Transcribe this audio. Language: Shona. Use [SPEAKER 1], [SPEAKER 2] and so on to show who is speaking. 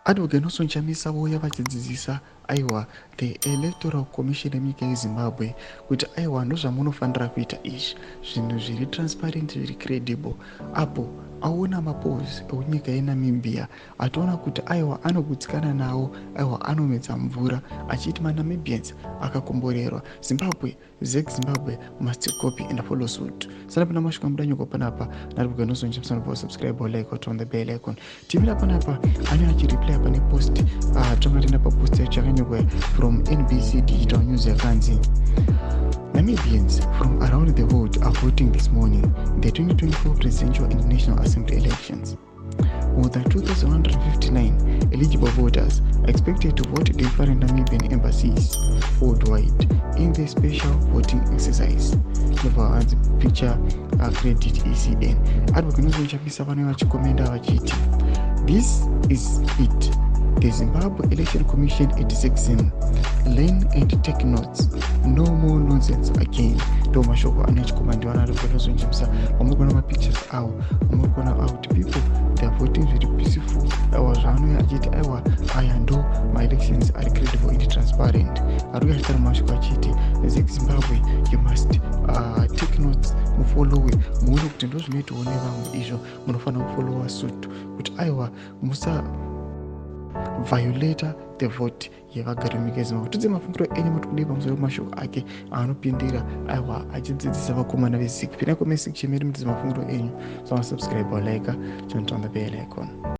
[SPEAKER 1] Advocate Nelson Chamisa vouya vachidzidzisa, aiwa, the Electoral Commission yemunyika yeZimbabwe kuti, aiwa, ndozvamunofanira kuita izvi, zvinhu zviri transparent, zviri credible. Apo aona mapolls ekunyika yeNamibia, atoona kuti, aiwa, anogutsikana nawo, aiwa, anomedza mvura, achiti maNamibians akakomborerwa. Zimbabwe, ZEC Zimbabwe must copy and follow suit. Sanapinda mashuka mudanyoko panapa naadvocate Nelson Chamisa, subscribe or like or turn the bell icon. Timira panapa ane achireplya pane post. Tanga tenda papost yacho yakanyorwa from NBC Digital News, yakanzi, "Namibians from around the world are voting this morning in the 2024 presidential and national assembly elections. More than 2,159 eligible voters are expected to vote different Namibian embassies worldwide in the special voting exercise." Ndobva hanzi, "Picture credit ECN." Advocate Nelson Chamisa vanenge vachikomenda vachiti, "This is it, the Zimbabwe Election Commission at ZEC. Learn and take notes. No more nonsense again." Ndo mashoko ane achikomandiwa naadvocate Nelson Chamisa. Vamuri kuona mapictures avo, vamuri kuona kuti people, they are voting zviri peaceful. Aiwa, zvaanouya achiti, aiwa, aya ndo maelections ari credible and transparent. Ari kuya achitaura mashoko achiti, "ZEC Zimbabwe, you must take notes, mufollowe, muone kuti ndo zvinoitawo nevamwe izvo. Munofanira kufollowa suit kuti, aiwa, musa violata the vote yevagari venyika yeZimbabwe." Tudze mafungiro enyu, mati kudii pamusoro pemashoko ake aanopindira, aiwa, achidzidzisa vakomana veZEC? Pinai comment section medu mutidze mafungiro enyu. So subscribe or like, turn on the bell icon.